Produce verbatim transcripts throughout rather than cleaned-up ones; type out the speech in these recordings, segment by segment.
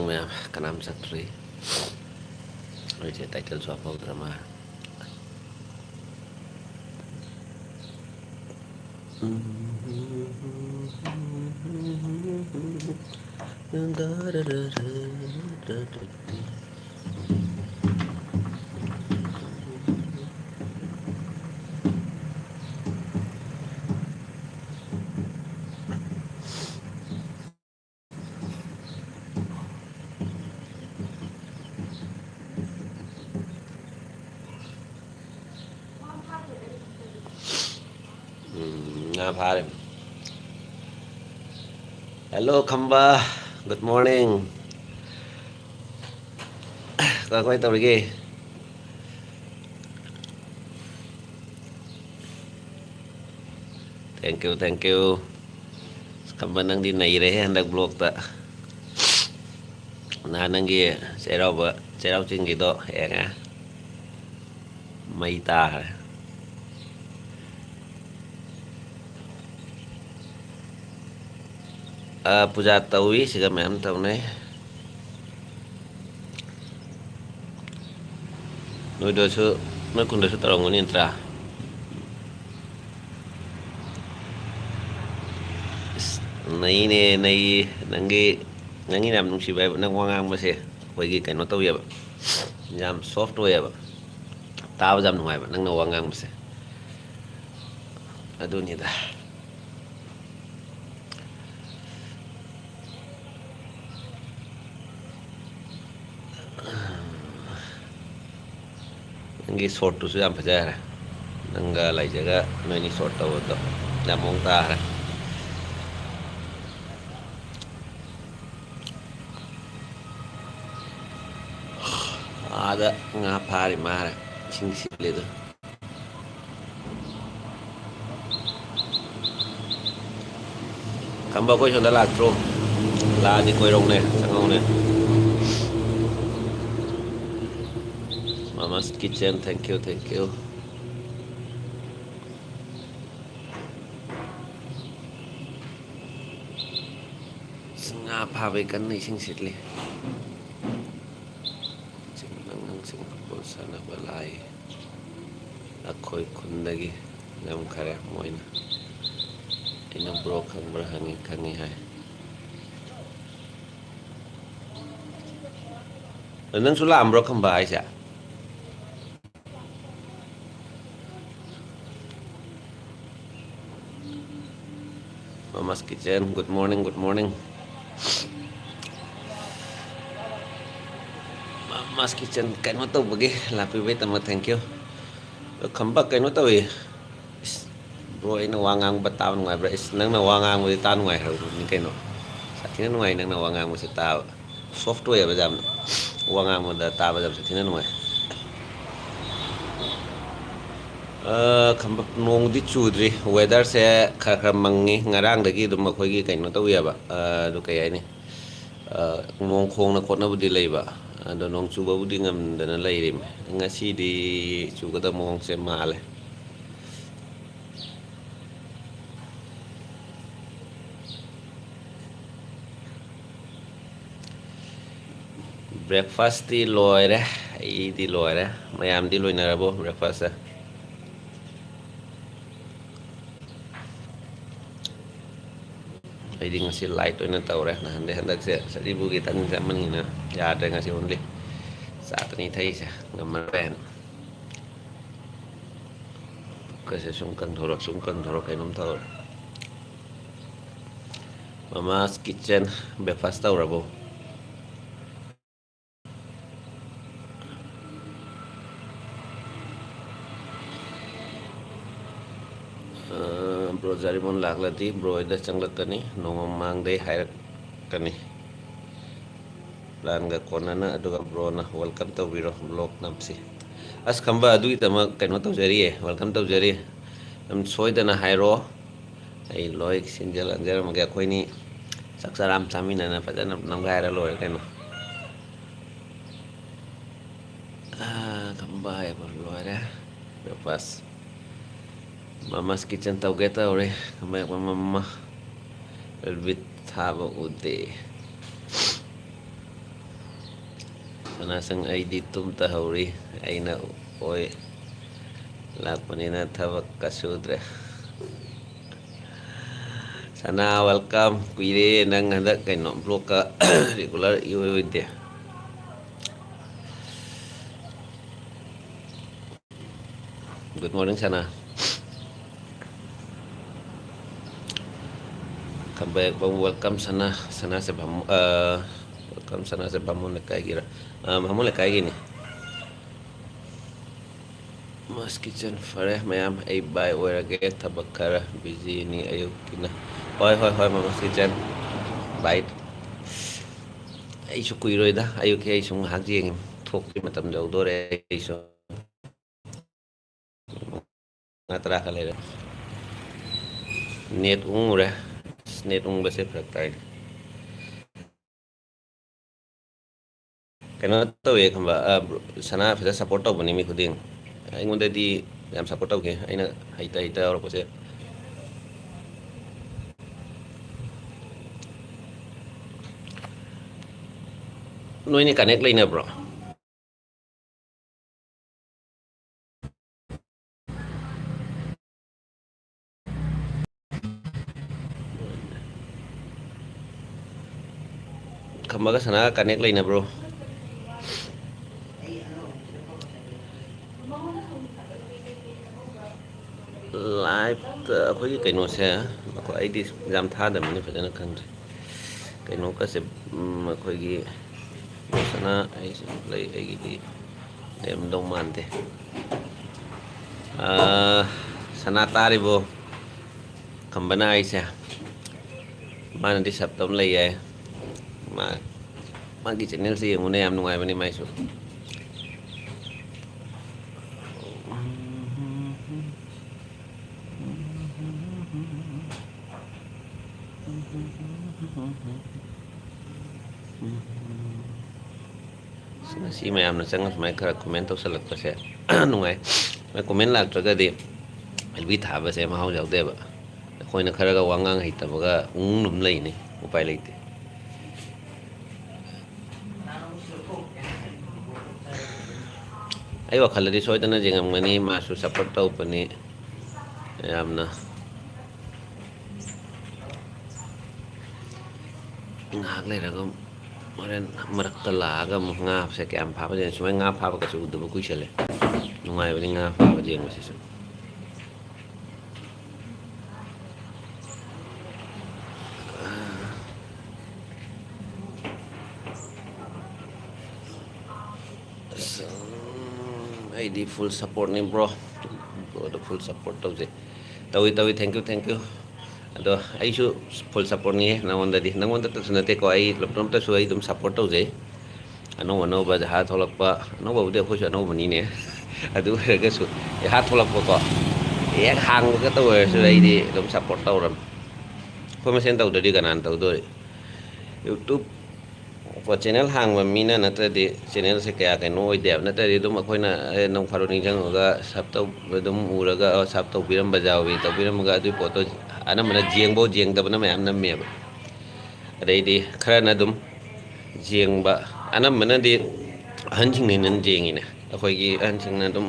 ꯃꯌꯥꯝ ꯀꯅꯥꯝ ꯆꯠꯇ꯭ꯔꯤ꯫ ꯑꯩꯁꯦ ꯇꯥꯏꯇꯜꯁꯨ ꯍꯥꯞꯍꯧꯗ꯭ꯔ ꯃꯥꯜꯂꯦ꯫ ꯎꯝ, ꯉꯥ ꯐꯥꯔꯦ꯫ Hello, ꯈꯝꯕ꯫ Good morning꯫ ꯀꯃꯥꯏ ꯇꯧꯔꯤꯒꯦ? Thank you, thank you꯫ ꯈꯝꯕ, ꯅꯪꯗꯤ ꯅꯩꯔꯦꯍꯦ ꯍꯟꯗꯛ vlogꯇ꯫ ꯅꯍꯥꯟ ꯅꯪꯒꯤ ꯆꯩꯔꯥꯎꯕ, ꯆꯩꯔꯥꯎ ꯆꯤꯡꯒꯤꯗꯣ ꯌꯦꯡꯉꯦ꯫ ꯃꯩ ꯇꯥꯈ꯭ꯔꯦ꯫ ꯑ, ꯄꯨꯖꯥ ꯇꯧꯏ, ꯁꯤꯗ ꯃꯌꯥꯝ ꯇꯧꯅꯩ꯫ ꯅꯣꯏꯗꯁꯨ, ꯅꯣꯏ ꯈꯨꯟꯗꯁꯨ ꯇꯧꯔꯝꯒꯅꯤ ꯅꯠꯇ꯭ꯔꯥ? ꯏꯁ, ꯅꯩꯅꯦ, ꯅꯩ꯫ ꯅꯪꯒꯤ, ꯅꯪꯒꯤ ꯌꯥꯝ ꯅꯨꯡꯁꯤꯕ ꯍꯥꯏꯕ, ꯅꯪ ꯋꯥ ꯉꯥꯡꯕꯁꯦ ꯑꯩꯈꯣꯏꯒꯤ ꯀꯩꯅꯣ ꯇꯧꯋꯦꯕ, ꯌꯥꯝ soft ꯑꯣꯏꯌꯦꯕ, ꯇꯥꯕꯗ ꯌꯥꯝ ꯅꯨꯡꯉꯥꯏꯕ ꯅꯪꯅ ꯋꯥ ꯉꯥꯡꯕꯁꯦ꯫ ꯑꯗꯨꯅꯤꯗ꯫ ꯅꯪꯒꯤ shortꯇꯨꯁꯨ ꯌꯥꯝ ꯐꯖꯈ꯭ꯔꯦ꯫ ꯅꯪꯒ ꯂꯥꯏꯖꯒ ꯅꯣꯏꯅꯤ short ꯇꯧꯕꯗꯣ ꯌꯥꯝ ꯃꯑꯣꯡ ꯇꯥꯈ꯭ꯔꯦ꯫ ꯑꯥꯗ ꯉꯥ ꯐꯥꯔꯤ ꯃꯥꯔꯦ, ꯏꯁꯤꯡ ꯁꯤꯠꯂꯤꯗꯣ꯫ ꯈꯝꯕ ꯑꯩꯈꯣꯏ ꯁꯣꯝꯗ ꯂꯥꯛꯇ꯭ꯔꯣ? ꯂꯥꯛꯑꯗꯤ ꯀꯣꯏꯔꯧꯅꯦ, ꯆꯪꯉꯧꯅꯦ꯫ Mama's Kitchen, thank you, thank you꯫ ꯉꯥ ꯐꯥꯕꯩ ꯀꯟꯅ ꯏꯁꯤꯡ ꯁꯤꯠꯂꯤ꯫ ꯁꯤꯡ ꯐꯨꯠꯕꯣꯜ ꯁꯥꯟꯅꯕ ꯂꯥꯛꯏ꯫ ꯑꯩꯈꯣꯏ ꯈꯨꯟꯗꯒꯤ ꯉꯝꯈꯔꯦ ꯃꯣꯏꯅ꯫ ꯑꯩꯅ "ꯕ꯭ꯔꯣ ꯈꯪꯕ꯭ꯔꯥ?" ꯍꯪꯉꯤ, "ꯈꯪꯉꯤ" ꯍꯥꯏ꯫ ꯑꯗꯣ ꯅꯪꯁꯨ ꯂꯥꯛꯑꯝꯕ꯭ꯔꯣ ꯈꯝꯕ ꯍꯥꯏꯁꯦ? Mama's Kitchen, good morning, good morning. Mama's Kitchen ꯀꯩꯅꯣ ꯇꯧꯕꯒꯤ ꯂꯥꯛꯄꯤꯕꯩꯗꯃꯛ thank you꯫ ꯑꯗꯣ ꯈꯝꯕ ꯀꯩꯅꯣ ꯇꯧꯏ꯫ ꯏꯁ, ꯕ꯭ꯔꯣ, ꯑꯩꯅ ꯋꯥ ꯉꯥꯡꯕ ꯇꯥꯕ ꯅꯨꯡꯉꯥꯏꯕ꯭ꯔꯥ? ꯏꯁ, ꯅꯪꯅ ꯋꯥ ꯉꯥꯡꯕꯗꯤ ꯇꯥ ꯅꯨꯡꯉꯥꯏ ꯍꯥꯏꯕꯅꯤ ꯀꯩꯅꯣ꯫ ꯁꯥꯊꯤꯅ ꯅꯨꯡꯉꯥꯏ ꯅꯪꯅ ꯋꯥ ꯉꯥꯡꯕꯁꯦ ꯇꯥꯕ꯫ Soft ꯑꯣꯏꯌꯦꯕ ꯌꯥꯝꯅ꯫ ꯋꯥ ꯉꯥꯡꯕꯗ ꯇꯥꯕꯗ ꯌꯥꯝ ꯁꯥꯊꯤꯅ ꯅꯨꯡꯉꯥꯏ꯫ ꯑ, ꯈꯝꯕ-, ꯅꯣꯡꯗꯤ ꯆꯨꯗ꯭ꯔꯤ꯫ Weatherꯁꯦ ꯈꯔ ꯈꯔ ꯃꯪꯉꯤ꯫ ꯉꯔꯥꯡꯗꯒꯤ ꯑꯗꯨꯝ ꯑꯩꯈꯣꯏꯒꯤ ꯀꯩꯅꯣ ꯇꯧꯋꯦꯕ, ꯑ, ꯑꯗꯨ ꯀꯩ ꯍꯥꯏꯅꯤ? ꯑ, ꯅꯣꯡ ꯈꯣꯡꯅ ꯈꯣꯠꯅꯕꯗꯤ ꯂꯩꯕ꯫ ꯑꯗꯣ ꯅꯣꯡ ꯆꯨꯕꯕꯨꯗꯤ ꯉꯝꯗꯅ ꯂꯩꯔꯤꯃꯦ꯫ ꯉꯁꯤꯗꯤ ꯆꯨꯒꯗꯕ ꯃꯑꯣꯡꯁꯦ ꯃꯥꯜꯂꯦ꯫ Breakfastꯇꯤ ꯂꯣꯏꯔꯦ, ꯑꯩꯗꯤ ꯂꯣꯏꯔꯦ꯫ ꯃꯌꯥꯝꯗꯤ ꯂꯣꯏꯅꯔꯕꯣ breakfastꯁꯦ? ꯑꯩꯗꯤ ꯉꯁꯤ light ꯑꯣꯏꯅ ꯇꯧꯔꯦ꯫ ꯅꯍꯥꯟꯗꯩ ꯍꯟꯗꯛꯁꯦ ꯆꯖꯤꯕꯨꯒꯤ ꯇꯟ ꯆꯥꯃꯟꯒꯤꯅ ꯌꯥꯗ꯭ꯔꯦ꯫ ꯉꯁꯤ only ꯆꯥ ꯇꯅꯤ ꯊꯛꯏꯁꯦ, ꯉꯝꯃꯔꯣꯏꯅ꯫ ꯄꯨꯛꯀꯁꯦ ꯁꯨꯝ ꯀꯪꯊꯣꯔꯛ, ꯁꯨꯝ ꯀꯪꯊꯣꯔꯛ ꯀꯩꯅꯣꯝ ꯇꯧꯔꯦ꯫ Mama's Kitchen, breakfast ꯇꯧꯔꯕꯣ? ꯑ, ꯕ꯭ꯔꯣ ꯖꯥꯔꯤꯃꯣꯟ ꯂꯥꯛꯂꯗꯤ ꯕ꯭ꯔꯣ ꯍꯣꯏꯗ ꯆꯪꯂꯛꯀꯅꯤ, ꯅꯣꯡꯃ ꯃꯃꯥꯡꯗꯩ ꯍꯥꯏꯔꯛꯀꯅꯤ꯫ Planꯒ ꯀꯣꯟꯅꯅ, ꯑꯗꯨꯒ ꯕ꯭ꯔꯣꯅ welcome ꯇꯧꯕꯤꯔꯣ, vlog ꯅꯝꯁꯤ꯫ ꯑꯁ ꯈꯝꯕ, ꯑꯗꯨꯒꯤꯗꯃꯛ ꯀꯩꯅꯣ ꯇꯧꯖꯔꯤꯌꯦ, welcome ꯇꯧꯖꯔꯤ꯫ ꯑꯗꯨꯝ ꯁꯣꯏꯗꯅ ꯍꯥꯏꯔꯛꯑꯣ, ꯑꯩ ꯂꯣꯏ ꯁꯤꯟꯖ ꯂꯥꯡꯖꯔꯝꯃꯒꯦ꯫ ꯑꯩꯈꯣꯏꯅꯤ ꯆꯥꯛ ꯆꯔꯥ ꯑꯃ ꯆꯥꯃꯤꯟꯅꯅ ꯐꯖꯅ ꯅꯝꯒꯥꯏꯔ ꯂꯣꯏꯔꯦ ꯀꯩꯅꯣ꯫ ꯑꯥ, ꯈꯝꯕ ꯍꯥꯏꯕ ꯂꯣꯏꯔꯦ꯫ Breakfast꯫ Mama's Kitchen ꯇꯧꯒꯦ ꯇꯧꯔꯦ꯫ ꯈꯝꯕ ꯌꯥꯛꯄ ꯃꯃꯥ꯫ Rabbit ꯊꯥꯕ ꯎꯗꯦ꯫ ꯁꯅꯥꯁꯪ, ꯑꯩꯗꯤ ꯇꯨꯝ ꯇꯥꯍꯧꯔꯤ꯫ ꯑꯩꯅ ꯑꯣꯏ ꯂꯥꯛꯄꯅꯤꯅ ꯊꯕꯛꯀ ꯁꯨꯗ꯭ꯔꯦ꯫ ꯁꯅꯥ, welcome꯫ ꯀꯨꯏꯔꯦ ꯅꯪ ꯍꯟꯗꯛ ꯀꯩꯅꯣ vlogꯀ regular ꯏꯑꯣꯏ ꯑꯣꯏꯗꯦ꯫ Good morning, ꯁꯅꯥ꯫ Come back, welcome, ꯁꯅꯥ꯫ ꯁꯅꯥꯁꯦ ꯕꯥꯃꯣ-, ꯑ, welcome, ꯁꯅꯥꯁꯦ ꯕꯥꯃꯣꯟ ꯂꯩꯀꯥꯏꯒꯤꯔ? ꯑ, ꯕꯥꯃꯣꯟ ꯂꯩꯀꯥꯏꯒꯤꯅꯤ꯫ Mama's Kitchen, ꯐꯔꯦ ꯃꯌꯥꯝ, ꯑꯩ bye ꯑꯣꯏꯔꯒꯦ, ꯊꯕꯛ ꯈꯔ busyꯅꯤ ꯑꯌꯨꯛꯀꯤꯅ꯫ ꯍꯣꯏ, ꯍꯣꯏ, ꯍꯣꯏ, Mama's Kitchen, bye꯫ ꯑꯩꯁꯨ ꯀꯨꯏꯔꯣꯏꯗ, ꯑꯌꯨꯛꯀꯤ ꯑꯩꯁꯨ ꯉꯥꯏꯍꯥꯛ ꯌꯦꯡꯉꯤ, ꯊꯣꯛꯄꯒꯤ ꯃꯇꯝ ꯌꯧꯗꯣꯔꯦ ꯑꯩꯁꯨ꯫ ꯃꯉꯥ ꯇꯔꯥ ꯈꯔ ꯂꯩꯔꯦ꯫ Net ꯎꯪꯉꯨꯔꯦ꯫ ꯑꯁ, net ꯎꯪꯕꯁꯦ ꯐꯔꯛ ꯇꯥꯏ꯫ ꯀꯩꯅꯣ ꯇꯧꯋꯦ ꯈꯪꯕ, ꯑ, ꯁꯅꯥ ꯐꯖꯅ support ꯇꯧꯕꯅꯤ ꯃꯤ ꯈꯨꯗꯤꯡ꯫ ꯑꯩꯉꯣꯟꯗꯗꯤ ꯌꯥꯝ support ꯇꯧꯈꯤ, ꯑꯩꯅ ꯍꯩꯇ ꯍꯩꯇ ꯍꯧꯔꯛꯄꯁꯦ꯫ ꯅꯣꯏꯅꯤ connect ꯂꯩꯅꯕ꯭ꯔꯣ? ꯈꯝꯕꯒ ꯁꯅꯥꯒ connect ꯂꯩꯅꯕ꯭ꯔꯣ? Liveꯇ ꯑꯩꯈꯣꯏꯒꯤ ꯀꯩꯅꯣꯁꯦ, ꯑꯩꯈꯣꯏ, ꯑꯩꯗꯤ ꯌꯥꯝ ꯊꯥꯗꯕꯅꯤꯅ ꯐꯖꯅ ꯈꯪꯗ꯭ꯔꯦ꯫ ꯀꯩꯅꯣꯒꯁꯦ, ꯎꯝ, ꯑꯩꯈꯣꯏꯒꯤ ꯁꯅꯥ ꯑꯩꯁꯨ ꯂꯩ, ꯑꯩꯒꯤꯗꯤ ꯂꯩꯔꯝꯗꯧ ꯃꯥꯟꯗꯦ꯫ ꯑꯥ, ꯁꯅꯥ ꯇꯥꯔꯤꯕꯣ? ꯈꯝꯕꯅ ꯑꯩꯁꯦ, ꯃꯥꯅꯗꯤ sub ꯇꯧ ꯂꯩ ꯌꯥꯏ꯫ ꯃꯥ, ꯃꯥꯒꯤ channelꯁꯦ ꯌꯦꯡꯉꯨꯅꯦ, ꯌꯥꯝ ꯅꯨꯡꯉꯥꯏꯕꯅꯤ ꯃꯥꯏꯁꯨ꯫ ꯑꯁ, ꯉꯁꯤ ꯃꯌꯥꯝꯅ ꯆꯪꯉ ꯁꯨꯃꯥꯏꯅ ꯈꯔ comment ꯇꯧꯁꯜꯂꯛꯄꯁꯦ ꯅꯨꯡꯉꯥꯏ꯫ ꯃꯣꯏ comment ꯂꯥꯛꯇ꯭ꯔꯒꯗꯤ ꯍꯩꯕꯤ ꯊꯥꯕꯁꯦ ꯃꯍꯥꯎ ꯌꯥꯎꯗꯦꯕ꯫ ꯑꯩꯈꯣꯏꯅ ꯈꯔꯒ ꯋꯥꯉꯥꯡ ꯍꯩꯇꯕꯒ ꯎꯪ ꯑꯗꯨꯝ ꯂꯩꯅꯤ, ꯎꯄꯥꯏ ꯂꯩꯇꯦ꯫ ꯑꯩ ꯋꯥꯈꯜꯗꯗꯤ ꯁꯣꯏꯗꯅ ꯌꯦꯡꯉꯝꯒꯅꯤ, ꯃꯥꯁꯨ ꯁꯞꯄꯣꯔꯠ ꯇꯧꯕꯅꯤ ꯌꯥꯝꯅ꯫ ꯉꯥꯏꯍꯥꯛ ꯂꯩꯔꯒ ꯍꯣꯔꯦꯟ ꯃꯔꯛꯇ ꯂꯥꯛꯑꯒ ꯑꯃꯨꯛ ꯉꯥꯁꯦ ꯀꯌꯥꯝ ꯐꯥꯕ ꯌꯦꯡ-, ꯁꯨꯃꯥꯏꯅ ꯉꯥ ꯐꯥꯕꯒꯁꯨ ꯎꯗꯕ ꯀꯨꯏꯁꯜꯂꯦ꯫ ꯅꯨꯡꯉꯥꯏꯕꯅꯤ ꯉꯥ ꯐꯥꯕ ꯌꯦꯡꯕꯁꯤꯁꯨ꯫ ꯑꯁ, ꯎꯝ, ꯑꯩꯗꯤ ꯐꯨꯜ ꯁꯞꯄꯣꯔꯠꯅꯤ, ꯕ꯭ꯔꯣ꯫ ꯕ꯭ꯔꯣꯗ ꯐꯨꯜ ꯁꯞꯄꯣꯔꯠ ꯇꯧꯖꯩ꯫ ꯇꯧꯏ, ꯇꯧꯏ, thank you, thank you꯫ ꯑꯗꯣ ꯑꯩꯁꯨ ꯐꯨꯜ ꯁꯞꯄꯣꯔꯠꯅꯤꯌꯦ ꯅꯉꯣꯟꯗꯗꯤ꯫ ꯅꯉꯣꯟꯗꯇꯁꯨ ꯅꯠꯇꯦꯀꯣ, ꯑꯩ ꯄꯨꯂꯞ ꯄꯨꯂꯞꯇꯁꯨ ꯑꯩ ꯑꯗꯨꯝ ꯁꯞꯄꯣꯔꯠ ꯇꯧꯖꯩ꯫ ꯑꯅꯧ ꯑꯅꯧꯕ ꯖꯍꯥ ꯊꯣꯛꯂꯛꯄ, ꯑꯅꯧꯕꯕꯨꯗꯤ ꯑꯩꯈꯣꯏꯁꯨ ꯑꯅꯧꯕꯅꯤꯅꯦ꯫ ꯑꯗꯨ ꯑꯣꯏꯔꯒꯁꯨ ꯖꯍꯥ ꯊꯣꯛꯂꯛꯄꯀꯣ, ꯍꯦꯛ ꯍꯥꯡꯕꯒ ꯇꯧꯔꯁꯨ ꯑꯩꯗꯤ ꯑꯗꯨꯝ ꯁꯞꯄꯣꯔꯠ ꯇꯧꯔꯝ꯫ ꯑꯩꯈꯣꯏ ꯃꯁꯦꯟ ꯇꯧꯗ꯭ꯔꯗꯤ ꯀꯅꯥꯅ ꯇꯧꯗꯣꯔꯤ? YouTube ꯀꯣ, ꯆꯦꯅꯦꯜ ꯍꯥꯡꯕ ꯃꯤꯅ ꯅꯠꯇ꯭ꯔꯗꯤ ꯆꯦꯅꯦꯜꯁꯦ ꯀꯌꯥ ꯀꯩꯅꯣ ꯑꯣꯏꯗꯦꯕ꯫ ꯅꯠꯇ꯭ꯔꯗꯤ ꯑꯗꯨꯝ ꯑꯩꯈꯣꯏꯅ, ꯑꯦ, ꯅꯣꯡ ꯐꯥꯗꯣꯛ ꯅꯤꯡꯁꯤꯡꯉꯒ ꯁꯞ ꯇꯧ-, ꯑꯗꯨꯝ ꯎꯔꯒ, ꯑꯣ, ꯁꯞ ꯇꯧꯕꯤꯔꯝꯕ ꯌꯥꯎꯏ, ꯇꯧꯕꯤꯔꯝꯃꯒ ꯑꯗꯨꯒꯤ ꯄꯣꯠꯇꯣ ꯑꯅꯝꯕꯅ ꯌꯦꯡꯕꯧ ꯌꯦꯡꯗꯕꯅ ꯃꯌꯥꯝ ꯅꯝꯃꯦꯕ꯫ ꯑꯗꯩꯗꯤ ꯈꯔꯅ ꯑꯗꯨꯝ ꯌꯦꯡꯕ, ꯑꯅꯝꯕꯅꯗꯤ ꯑꯍꯟꯁꯤꯡꯅ ꯍꯦꯟꯅ ꯌꯦꯡꯉꯤꯅꯦ꯫ ꯑꯩꯈꯣꯏꯒꯤ ꯑꯍꯟꯁꯤꯡꯅ ꯑꯗꯨꯝ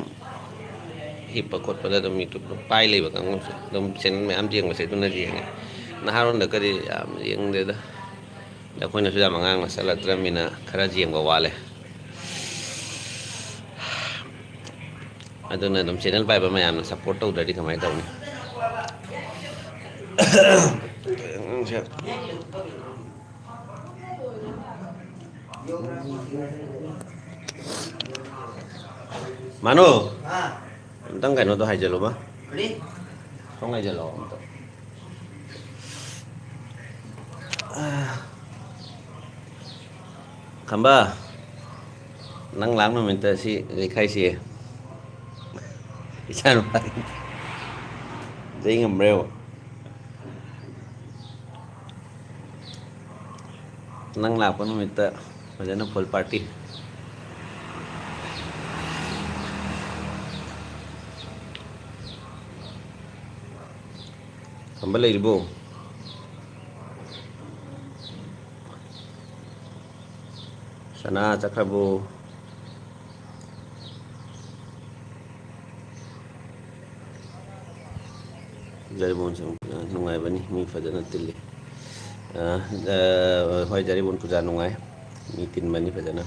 ꯍꯤꯞꯄ ꯈꯣꯠꯄꯗ ꯑꯗꯨꯝ YouTube ꯄꯥꯏ ꯂꯩꯕ ꯀꯥꯡꯕꯨꯁꯦ ꯑꯗꯨꯝ ꯆꯦꯅꯦꯜ ꯃꯌꯥꯝ ꯌꯦꯡꯕꯁꯦ ꯑꯗꯨꯅ ꯌꯦꯡꯉꯦ꯫ ꯅꯍꯥꯔꯣꯟꯗꯒꯗꯤ ꯌꯥꯝ ꯌꯦꯡꯗꯦꯗ꯫ ꯑꯗ ꯑꯩꯈꯣꯏꯅꯁꯨ ꯌꯥꯝ ꯑꯉꯥꯡ ꯅꯠꯁꯜꯂꯛꯇ꯭ꯔꯕꯅꯤꯅ ꯈꯔ ꯌꯦꯡꯕ ꯋꯥꯠꯂꯦ꯫ ꯑꯗꯨꯅ ꯑꯗꯨꯝ ꯆꯦꯅꯦꯜ ꯄꯥꯏꯕ ꯃꯌꯥꯝꯅ ꯁꯞꯄꯣꯔꯠ ꯇꯧꯗ꯭ꯔꯗꯤ ꯀꯃꯥꯏꯅ ꯇꯧꯅꯤ? ꯃꯥꯅꯨ, ꯑꯝꯇꯪ ꯀꯩꯅꯣꯗꯣ ꯍꯥꯏꯖꯜꯂꯨꯕ꯫ ꯀꯔꯤ? ꯁꯣꯝ ꯍꯥꯏꯖꯜꯂꯣ ꯑꯝꯇ꯫ ꯈꯝꯕ, ꯅꯪ ꯂꯥꯛ ꯅꯨꯃꯤꯠꯇ ꯁꯤ ꯂꯩꯈꯥꯏꯁꯤ ꯏꯆꯥ ꯅꯨꯄꯥ ꯂꯩ ꯉꯝꯕ꯭ꯔꯦꯕ꯫ ꯅꯪ ꯂꯥꯛꯄ ꯅꯨꯃꯤꯠꯇ ꯐꯖꯅ full party꯫ ꯈꯝꯕ ꯂꯩꯔꯤꯕꯣ? ꯁꯅꯥ ꯆꯠꯈ꯭ꯔꯕꯣ? ꯖꯔꯤꯃꯣꯟꯁꯦ ꯌꯥꯝ ꯅꯨꯡꯉꯥꯏꯕꯅꯤ, ꯃꯤ ꯐꯖꯅ ꯇꯤꯜꯂꯤ꯫ ꯑ, ꯑ, ꯍꯣꯏ, ꯖꯔꯤꯃꯣꯟ ꯄꯨꯖꯥ ꯅꯨꯡꯉꯥꯏ, ꯃꯤ ꯇꯤꯟꯕꯅꯤ ꯐꯖꯅ꯫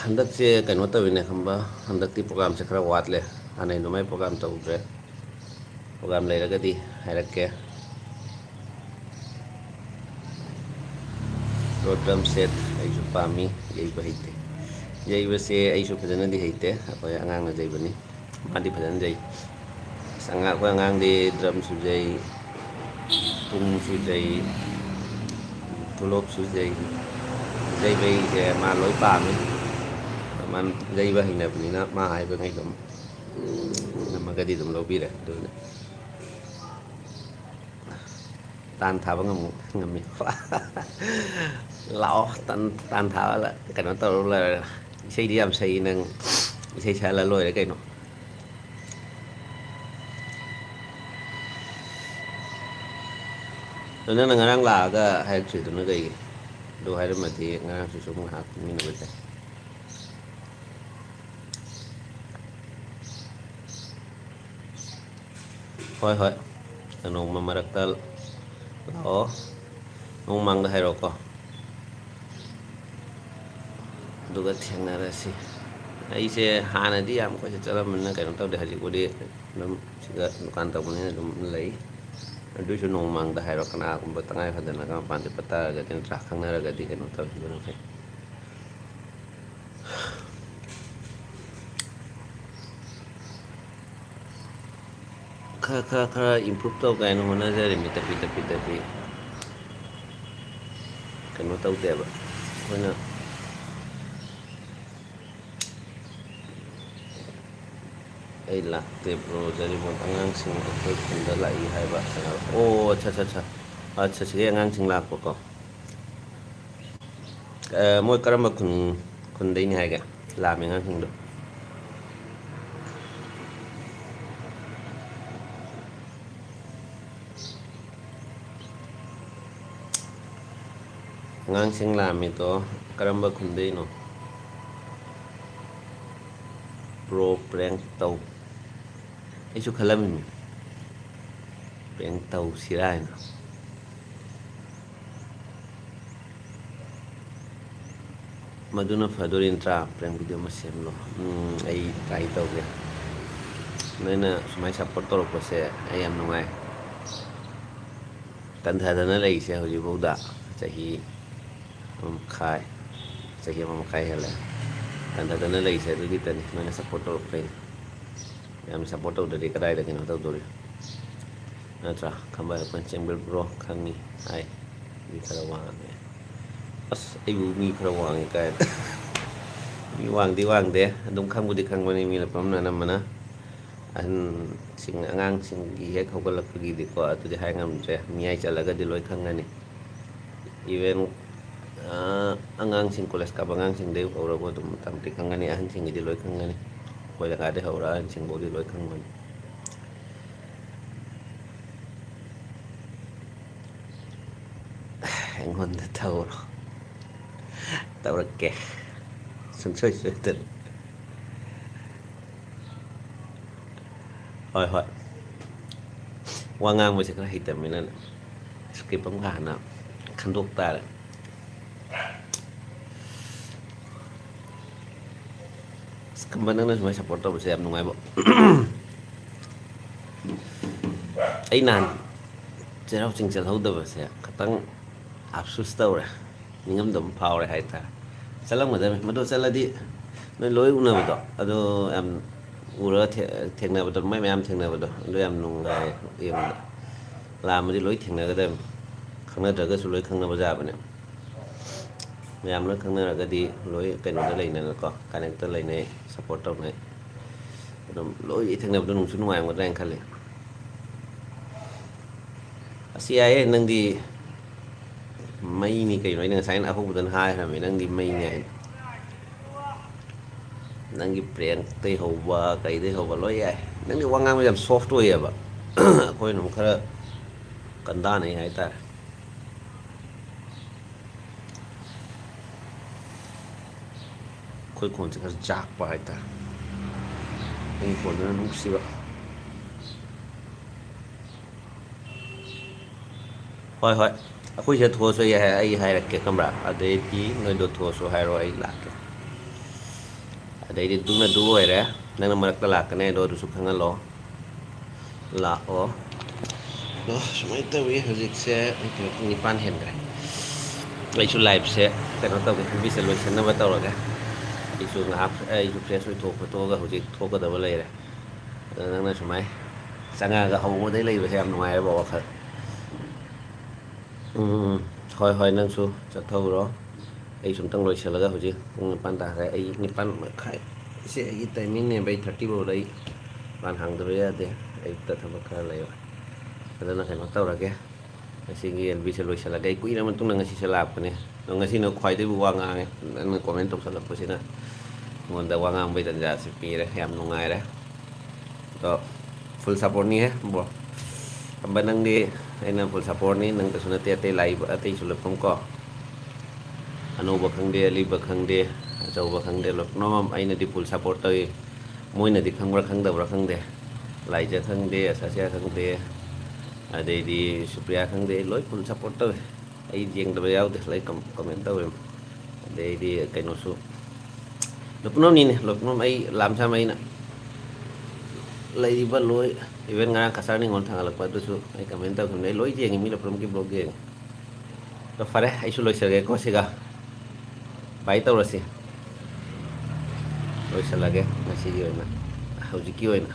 ꯍꯟꯗꯛꯁꯦ ꯀꯩꯅꯣ ꯇꯧꯋꯤꯅꯦ ꯈꯪꯕ, ꯍꯟꯗꯛꯇꯤ ꯄ꯭ꯔꯣꯒꯥꯝꯁꯦ ꯈꯔ ꯋꯥꯠꯂꯦ, ꯍꯥꯟꯅꯩ ꯑꯗꯨꯃꯥꯏꯅ ꯄ꯭ꯔꯣꯒꯥꯝ ꯇꯧꯗ꯭ꯔꯦ꯫ ꯄ꯭ꯔꯣꯒꯥꯝ ꯂꯩꯔꯒꯗꯤ ꯍꯥꯏꯔꯛꯀꯦ꯫ ꯔꯣꯠ ꯗ꯭ꯔꯝ ꯁꯦꯠ ꯑꯩꯁꯨ ꯄꯥꯝꯃꯤ, ꯌꯩꯕ ꯍꯩꯇꯦ꯫ ꯌꯩꯕꯁꯦ ꯑꯩꯁꯨ ꯐꯖꯅꯗꯤ ꯍꯩꯇꯦ, ꯑꯩꯈꯣꯏ ꯑꯉꯥꯡꯅ ꯌꯩꯕꯅꯤ, ꯃꯥꯗꯤ ꯐꯖꯅ ꯌꯩ꯫ ꯑꯁ, ꯑꯉꯥꯡ, ꯑꯩꯈꯣꯏ ꯑꯉꯥꯡꯗꯤ ꯗ꯭ꯔꯝꯁꯨ ꯌꯩ, ꯄꯨꯡꯁꯨ ꯌꯩ, ꯈꯨꯂꯣꯛꯁꯨ ꯌꯩ, ꯌꯩꯕꯩꯁꯦ ꯃꯥ ꯂꯣꯏ ꯄꯥꯝꯃꯤ꯫ ꯃꯥ ꯌꯩꯕ ꯍꯩꯅꯕꯅꯤꯅ ꯃꯥ ꯍꯥꯏꯕꯉꯩ ꯑꯗꯨꯝ ꯉꯝꯃꯒꯗꯤ ꯑꯗꯨꯝ ꯂꯧꯕꯤꯔꯦ꯫ ꯑꯗꯨꯅ ꯇꯥꯟ ꯊꯥꯕ ꯉꯝꯃꯨ-, ꯉꯝꯃꯤ꯫ ꯂꯥꯛꯑꯣ, ꯇꯥꯟ, ꯇꯥꯟ ꯊꯥꯕ ꯂ-, ꯀꯩꯅꯣ ꯇꯧꯔ ꯂꯣꯏꯔꯦ꯫ ꯏꯁꯩꯗꯤ ꯌꯥꯝ ꯁꯛꯏ ꯅꯪ, ꯏꯁꯩ ꯁꯛꯍꯜꯂ ꯂꯣꯏꯔꯦ ꯀꯩꯅꯣ꯫ ꯑꯗꯣ ꯅꯪꯅ ꯉꯔꯥꯡ ꯂꯥꯛꯑꯒ ꯍꯥꯏꯔꯛꯇ꯭ꯔꯤꯗꯨꯅ ꯀꯩꯒꯤ? ꯑꯗꯨ ꯍꯥꯏꯔꯝꯃꯗꯤ ꯉꯔꯥꯡꯁꯨ ꯁꯨꯝ ꯉꯥꯏꯍꯥꯛ ꯄꯨꯟꯃꯤꯟꯅꯕ ꯌꯥꯏ꯫ ꯍꯣꯏ, ꯍꯣꯏ, ꯅꯣꯡꯃ ꯃꯔꯛꯇ ꯂꯥꯛꯑꯣ, ꯅꯣꯡꯃꯥꯡꯗ ꯍꯥꯏꯔꯛꯑꯣꯀꯣ, ꯑꯗꯨꯒ ꯊꯦꯡꯅꯔꯁꯤ꯫ ꯑꯩꯁꯦ ꯍꯥꯟꯅꯗꯤ ꯌꯥꯝ ꯀꯣꯏꯆꯠ ꯆꯠꯂꯝꯕꯅꯤꯅ ꯀꯩꯅꯣ ꯇꯧꯗꯦ, ꯍꯧꯖꯤꯛꯄꯨꯗꯤ ꯑꯗꯨꯝ ꯁꯤꯗ ꯗꯨꯀꯥꯟ ꯇꯧꯕꯅꯤꯅ ꯑꯗꯨꯝ ꯂꯩ꯫ ꯑꯗꯨꯏꯁꯨ ꯅꯣꯡꯃꯥꯡꯗ ꯍꯥꯏꯔꯣ, ꯀꯅꯥꯒꯨꯝꯕ ꯇꯉꯥꯏ ꯐꯗꯅꯒ ꯃꯄꯥꯟ ꯆꯠꯄ ꯇꯥꯔꯒꯗꯤ, ꯅꯠꯇ꯭ꯔꯥ, ꯈꯪꯅꯔꯒꯗꯤ ꯀꯩꯅꯣ ꯇꯧꯈꯤꯕꯅ ꯐꯩ꯫ ꯈꯔ, ꯈꯔ, ꯈꯔ improve ꯇꯧ ꯀꯥꯏꯅ ꯍꯣꯠꯅꯖꯔꯤꯃꯤ, ꯇꯞꯄꯤ, ꯇꯞꯄꯤ, ꯇꯞꯄꯤ꯫ ꯀꯩꯅꯣ ꯇꯧꯗꯦꯕ ꯑꯩꯈꯣꯏꯅ꯫ ꯑꯩ ꯂꯥꯛꯇꯦ ꯕ꯭ꯔꯣ, ꯖꯔꯤꯃꯣꯟ ꯑꯉꯥꯡꯁꯤꯡ ꯑꯩꯈꯣꯏ ꯈꯨꯟꯗ ꯂꯥꯛꯏ ꯍꯥꯏꯕ꯫ ꯑꯣ, ꯑꯠꯆꯥ, ꯑꯠꯆꯥ, ꯑꯠꯆꯥ꯫ ꯑꯠꯆꯥ, ꯁꯤꯗꯩ ꯑꯉꯥꯡꯁꯤꯡ ꯂꯥꯛꯄꯀꯣ꯫ ꯑ, ꯃꯣꯏ ꯀꯔꯝꯕ ꯈꯨꯟ, ꯈꯨꯟꯗꯩꯅꯤ ꯍꯥꯏꯒꯦ? ꯂꯥꯛꯑꯝꯃꯤ ꯑꯉꯥꯡꯁꯤꯡꯗꯣ꯫ ꯑꯉꯥꯡꯁꯤꯡ ꯂꯥꯛꯑꯝꯃꯤꯗꯣ ꯀꯔꯝꯕ ꯈꯨꯟꯗꯩꯅꯣ? ꯄ꯭ꯔꯣ ꯄ꯭ꯔꯦꯡ ꯇꯧ꯫ ꯑꯩꯁꯨ ꯈꯜꯂꯝꯃꯤꯅꯤ, ꯄ꯭ꯔꯦꯡ ꯇꯧꯁꯤꯔꯥ ꯍꯥꯏꯅ꯫ ꯃꯗꯨꯅ ꯐꯗꯣꯔꯤ ꯅꯠꯇ꯭ꯔꯥ? ꯄ꯭ꯔꯦꯡ ꯚꯤꯗꯤꯑꯣ ꯑꯃ ꯁꯦꯝꯂꯣ꯫ ꯎꯝ, ꯑꯩ ꯇ꯭ꯔꯥꯏ ꯇꯧꯒꯦ꯫ ꯅꯣꯏꯅ ꯁꯨꯃꯥꯏꯅ ꯁꯞꯄꯣꯔꯠ ꯇꯧꯔꯛꯄꯁꯦ ꯑꯩ ꯌꯥꯝ ꯅꯨꯡꯉꯥꯏ꯫ ꯇꯟꯊꯗꯅ ꯂꯩꯔꯤꯁꯦ ꯍꯧꯖꯤꯛꯐꯥꯎꯗ ꯆꯍꯤ ꯑꯃ ꯃꯈꯥꯏ, ꯆꯍꯤ ꯑꯃ ꯃꯈꯥꯏ ꯍꯦꯜꯂꯦ꯫ ꯇꯟꯊꯗꯅ ꯂꯩꯔꯤꯁꯦ ꯑꯗꯨꯒꯤꯇꯅꯤ, ꯅꯣꯏꯅ ꯁꯞꯄꯣꯔꯠ ꯇꯧꯔꯛꯄꯩꯅꯤ꯫ ꯌꯥꯝ ꯁꯞꯄꯣꯔꯠ ꯇꯧꯗ꯭ꯔꯗꯤ ꯀꯗꯥꯏꯗ ꯀꯩꯅꯣ ꯇꯧꯗꯣꯔꯤ? ꯅꯠꯇ꯭ꯔꯥ? ꯈꯝꯕ ꯑꯩꯈꯣꯏꯅ ꯆꯦꯝꯕꯤꯔ ꯕ꯭ꯔꯣ ꯈꯪꯉꯤ ꯍꯥꯏ, ꯃꯤ ꯈꯔ ꯋꯥꯡꯉꯦ꯫ ꯑꯁ, ꯑꯩꯕꯨ ꯃꯤ ꯈꯔ ꯋꯥꯡꯉꯦ ꯀꯥꯏꯅ꯫ ꯃꯤ ꯋꯥꯡꯗꯤ ꯋꯥꯡꯗꯦ, ꯑꯗꯨꯝ ꯈꯪꯕꯨꯗꯤ ꯈꯪꯕꯅꯤ ꯃꯤ ꯂꯣꯏꯅ ꯑꯅꯝꯕꯅ꯫ ꯑꯍꯟꯁꯤꯡ, ꯑꯉꯥꯡꯁꯤꯡꯒꯤ ꯍꯦꯛ ꯍꯧꯒꯠꯂꯛꯄꯒꯤꯗꯤꯀꯣ, ꯑꯗꯨꯗꯤ ꯍꯥꯏ ꯉꯝꯗ꯭ꯔꯦ, ꯃꯤꯌꯥꯏ ꯆꯠꯂꯒꯗꯤ ꯂꯣꯏ ꯈꯪꯒꯅꯤ꯫ Even ꯑꯉꯥꯡꯁꯤꯡ, ꯀꯣꯂꯦꯖ ꯀꯥꯕ ꯑꯉꯥꯡꯁꯤꯡꯗꯒꯤ ꯍꯧꯔꯒ ꯑꯗꯨꯝ ꯃꯇꯝꯗꯤ ꯈꯪꯒꯅꯤ, ꯑꯍꯟꯁꯤꯡꯒꯤꯗꯤ ꯂꯣꯏ ꯈꯪꯒꯅꯤ꯫ ꯑꯩꯈꯣꯏ ꯂꯩꯀꯥꯏꯗꯒꯤ ꯍꯧꯔꯒ ꯑꯍꯟꯁꯤꯡꯐꯥꯎꯗꯤ ꯂꯣꯏ ꯈꯪꯕꯅꯤ꯫ ꯑꯩꯉꯣꯟꯗ ꯇꯧꯔꯣ꯫ ꯇꯧꯔꯛꯀꯦ꯫ ꯁꯨꯡꯁꯣꯏ ꯁꯣꯏꯗꯅ꯫ ꯍꯣꯏ, ꯍꯣꯏ꯫ ꯋꯥ ꯉꯥꯡꯕꯁꯦ ꯈꯔ ꯍꯩꯇꯕꯅꯤꯅ script ꯑꯃ ꯍꯥꯟꯅ ꯈꯟꯗꯣꯛ ꯇꯥꯔꯦ꯫ ꯑꯁ, ꯈꯝꯕ, ꯅꯪꯅ ꯁꯨꯃꯥꯏꯅ ꯁꯞꯄꯣꯔꯠ ꯇꯧꯕꯁꯦ ꯌꯥꯝ ꯅꯨꯡꯉꯥꯏꯕ꯫ ꯑꯩ ꯅꯍꯥꯟ ꯆꯩꯔꯥꯎ ꯆꯤꯡ ꯆꯠꯍꯧꯗꯕꯁꯦ ꯈꯤꯇꯪ ꯑꯞꯁꯨꯁ ꯇꯧꯔꯦ, ꯅꯤꯡꯉꯝꯗꯕ ꯐꯥꯎꯔꯦ ꯍꯥꯏꯇꯥꯔꯦ꯫ ꯆꯠꯂꯝꯒꯗꯕꯅꯤ, ꯃꯗꯨ ꯆꯠꯂꯗꯤ ꯅꯣꯏ ꯂꯣꯏ ꯎꯅꯕꯗꯣ, ꯑꯗꯣ ꯌꯥꯝ ꯎꯔꯒ ꯊꯦ-, ꯊꯦꯡꯅꯕꯗꯣ, ꯃꯣꯏ ꯃꯌꯥꯝ ꯊꯦꯡꯅꯕꯗꯣ, ꯑꯗꯨ ꯌꯥꯝ ꯅꯨꯡꯉꯥꯏ ꯌꯦꯡꯕꯗ꯫ ꯂꯥꯛꯑꯝꯃꯗꯤ ꯂꯣꯏ ꯊꯦꯡꯅꯒꯗꯕꯅꯤ, ꯈꯪꯅꯗ꯭ꯔꯒꯁꯨ ꯂꯣꯏ ꯈꯪꯅꯕ ꯌꯥꯕꯅꯦ꯫ ꯃꯌꯥꯝ ꯂꯣꯏ ꯈꯪꯅꯔꯒꯗꯤ ꯂꯣꯏ ꯀꯩꯅꯣꯗ ꯂꯩꯅꯩꯀꯣ, ꯀꯅꯦꯛꯇ ꯂꯩꯅꯩ, ꯁꯞꯄꯣꯔꯠ ꯇꯧꯅꯩ꯫ ꯑꯗꯨꯝ ꯂꯣꯏ ꯊꯦꯡꯅꯕꯗꯣ ꯅꯨꯡꯁꯨ ꯅꯨꯡꯉꯥꯏꯔꯝꯒꯗ꯭ꯔꯥ ꯍꯥꯏꯅ ꯈꯜꯂꯤ꯫ ꯑꯁ, ꯌꯥꯏꯌꯦ, ꯅꯪꯗꯤ ꯃꯩꯅꯤ ꯀꯩꯅꯣ꯫ ꯑꯩꯅ ꯉꯁꯥꯏꯅ ꯑꯍꯧꯕꯗꯅ ꯍꯥꯏꯈ꯭ꯔꯕꯅꯤ, ꯅꯪꯗꯤ ꯃꯩꯅꯤ ꯍꯥꯏꯅ꯫ ꯅꯪꯒꯤ ꯄ꯭ꯔꯦꯡꯇꯩ ꯍꯧꯕ, ꯀꯩꯗꯩ ꯍꯧꯕ ꯂꯣꯏ ꯌꯥꯏ꯫ ꯅꯪꯗꯤ ꯋꯥ ꯉꯥꯡꯕ ꯌꯥꯝ soft ꯑꯣꯏꯌꯦꯕ꯫ ꯑꯩꯈꯣꯏꯅ ꯑꯃꯨꯛ ꯈꯔ ꯀꯟꯗꯥꯅꯩ ꯍꯥꯏꯇꯥꯔꯦ꯫ ꯑꯩꯈꯣꯏ ꯈꯣꯟꯁꯦ ꯈꯔ ꯆꯥꯛꯄ ꯍꯥꯏꯇꯥꯔꯦ꯫ ꯑꯩꯒꯤ ꯈꯣꯟꯗꯨꯅ ꯅꯨꯡꯁꯤꯕ꯫ ꯍꯣꯏ, ꯍꯣꯏ꯫ ꯑꯩꯈꯣꯏꯁꯦ ꯊꯣꯛꯑꯁꯨ ꯌꯥꯏ, ꯑꯩ ꯍꯥꯏꯔꯛꯀꯦ, ꯈꯪꯕ꯭ꯔꯥ? ꯑꯗꯩꯗꯤ ꯅꯣꯏꯗꯣ ꯊꯣꯛꯑꯁꯨ ꯍꯥꯏꯔꯣ, ꯑꯩ ꯂꯥꯛꯀꯦ꯫ ꯑꯗꯩꯗꯤ ꯑꯗꯨꯅ ꯑꯗꯨ ꯑꯣꯏꯔꯦ, ꯅꯪꯅ ꯃꯔꯛꯇ ꯂꯥꯛꯀꯅꯤ ꯍꯥꯏꯗꯣ ꯑꯗꯨꯁꯨ ꯈꯪꯍꯜꯂꯣ꯫ ꯂꯥꯛꯑꯣ꯫ ꯑꯗꯣ ꯁꯨꯃꯥꯏꯅ ꯇꯧꯋꯤ, ꯍꯧꯖꯤꯛꯁꯦ ꯄꯨꯡ ꯅꯤꯄꯥꯟ ꯍꯦꯟꯈ꯭ꯔꯦ꯫ ꯑꯩꯁꯨ liveꯁꯦ ꯀꯩꯅꯣ ꯇꯧꯒꯦ, ꯍꯧꯖꯤꯛꯁꯦ ꯂꯣꯏꯁꯤꯟꯅꯕ ꯇꯧꯔꯒꯦ꯫ ꯑꯩꯁꯨ ꯉꯥꯏꯍꯥꯛ, ꯑꯩꯁꯨ fresh ꯑꯣꯏꯊꯣꯛ ꯈꯣꯠꯇꯣꯛꯑꯒ ꯍꯧꯖꯤꯛ ꯊꯣꯛꯀꯗꯕ ꯂꯩꯔꯦ꯫ ꯑꯗꯣ ꯅꯪꯅ ꯁꯨꯃꯥꯏ ꯆꯪꯉꯛꯑꯒ ꯍꯧꯕꯗꯩ ꯂꯩꯕꯁꯦ ꯌꯥꯝ ꯅꯨꯡꯉꯥꯏꯔꯦꯕ ꯋꯥꯈꯜ꯫ ꯎꯝ, ꯎꯝ, ꯎꯝ꯫ ꯍꯣꯏ, ꯍꯣꯏ, ꯅꯪꯁꯨ ꯆꯠꯊꯣꯛꯎꯔꯣ꯫ ꯑꯩꯁꯨ ꯑꯝꯇꯪ ꯂꯣꯏꯁꯤꯜꯂꯒ ꯍꯧꯖꯤꯛ ꯄꯨꯡ ꯅꯤꯄꯥꯟ ꯇꯥꯈ꯭ꯔꯦ꯫ ꯑꯩ ꯅꯤꯄꯥꯟ ꯃꯈꯥꯏ, ꯁꯤ ꯑꯩꯒꯤ timingꯅꯦꯕ, eight thirtyꯐꯥꯎꯗ ꯑꯩ ꯗꯨꯀꯥꯟ ꯍꯥꯡꯗꯕ ꯌꯥꯗꯦ꯫ ꯑꯌꯨꯛꯇ ꯊꯕꯛ ꯈꯔ ꯂꯩꯕ꯫ ꯑꯗꯨꯅ ꯀꯩꯅꯣ ꯇꯧꯔꯒꯦ, ꯉꯁꯤꯒꯤ ꯑꯦꯜꯕꯤꯁꯦ ꯂꯣꯏꯁꯤꯜꯂꯒꯦ꯫ ꯑꯩ ꯀꯨꯏꯔ ꯃꯇꯨꯡꯗ ꯉꯁꯤ ꯁꯤꯗ ꯂꯥꯛꯄꯅꯦ꯫ ꯑꯗꯣ ꯉꯁꯤꯅ ꯈ꯭ꯋꯥꯏꯗꯒꯤꯕꯨ ꯋꯥ ꯉꯥꯡꯉꯦ꯫ ꯅꯪꯅ comment ꯇꯧꯁꯜꯂꯛꯄꯁꯤꯅ ꯑꯩꯉꯣꯟꯗ ꯋꯥ ꯉꯥꯡꯕꯩ ꯇꯥꯟꯖꯥꯁꯤ ꯄꯤꯔꯦ꯫ ꯌꯥꯝ ꯅꯨꯡꯉꯥꯏꯔꯦ꯫ ꯑꯗꯣ full supportꯅꯤꯍꯦ, bro꯫ ꯑꯝꯕ, ꯅꯪꯗꯤ ꯑꯩꯅ full supportꯅꯤ, ꯅꯪꯇꯁꯨ ꯅꯠꯇꯦ, ꯑꯇꯩ ꯂꯥꯛꯏꯕ ꯑꯇꯩꯁꯨ ꯂꯣꯏ ꯄꯨꯝꯀꯣ꯫ ꯑꯅꯧꯕ ꯈꯪꯗꯦ, ꯑꯂꯤꯕ ꯈꯪꯗꯦ, ꯑꯆꯧꯕ ꯈꯪꯗꯦ, ꯂꯣꯏ ꯄꯨꯝꯅꯃꯛ ꯑꯩꯅꯗꯤ full support ꯇꯧꯏ꯫ ꯃꯣꯏꯅꯗꯤ ꯈꯪꯕ꯭ꯔꯥ ꯈꯪꯗꯕ꯭ꯔꯥ ꯈꯪꯗꯦ, ꯂꯥꯏꯖ ꯈꯪꯗꯦ, ꯑꯁꯥꯁꯤꯌꯥ ꯈꯪꯗꯦ, ꯑꯗꯩꯗꯤ ꯁꯨꯄ꯭ꯔꯤꯌꯥ ꯈꯪꯗꯦ, ꯂꯣꯏ full support ꯇꯧꯏ꯫ ꯑꯩ ꯌꯦꯡꯗꯕ ꯌꯥꯎꯗꯦ, ꯂꯣꯏ com-, comment ꯇꯧꯋꯦ꯫ ꯑꯗꯩꯗꯤ ꯀꯩꯅꯣꯁꯨ, ꯂꯣꯏ ꯄꯨꯝꯅꯃꯛꯅꯤꯅꯦ, ꯂꯣꯏ ꯄꯨꯝꯅꯃꯛ꯫ ꯑꯩ ꯂꯥꯝꯁꯥꯝ ꯑꯩꯅ ꯂꯩꯔꯤꯕ ꯂꯣꯏ, even ꯉꯔꯥꯡ ꯀꯆꯥꯔ ꯅꯤꯉꯣꯜ ꯊꯥꯡꯒꯠꯂꯛꯄ ꯑꯗꯨꯁꯨ ꯑꯩ comment ꯇꯧꯈꯤꯕꯅꯦ꯫ ꯑꯩ ꯂꯣꯏ ꯌꯦꯡꯉꯤ, ꯃꯤ ꯂꯣꯏ ꯄꯨꯝꯅꯃꯛꯀꯤ vlog ꯌꯦꯡꯉꯤ꯫ ꯑꯗꯣ ꯐꯔꯦ, ꯑꯩꯁꯨ ꯂꯣꯏꯁꯤꯜꯂꯒꯦꯀꯣ ꯁꯤꯒ꯫ Bye ꯇꯧꯔꯁꯤ꯫ ꯂꯣꯏꯁꯤꯜꯂꯒꯦ ꯉꯁꯤꯒꯤ ꯑꯣꯏꯅ, ꯍꯧꯖꯤꯛꯀꯤ ꯑꯣꯏꯅ꯫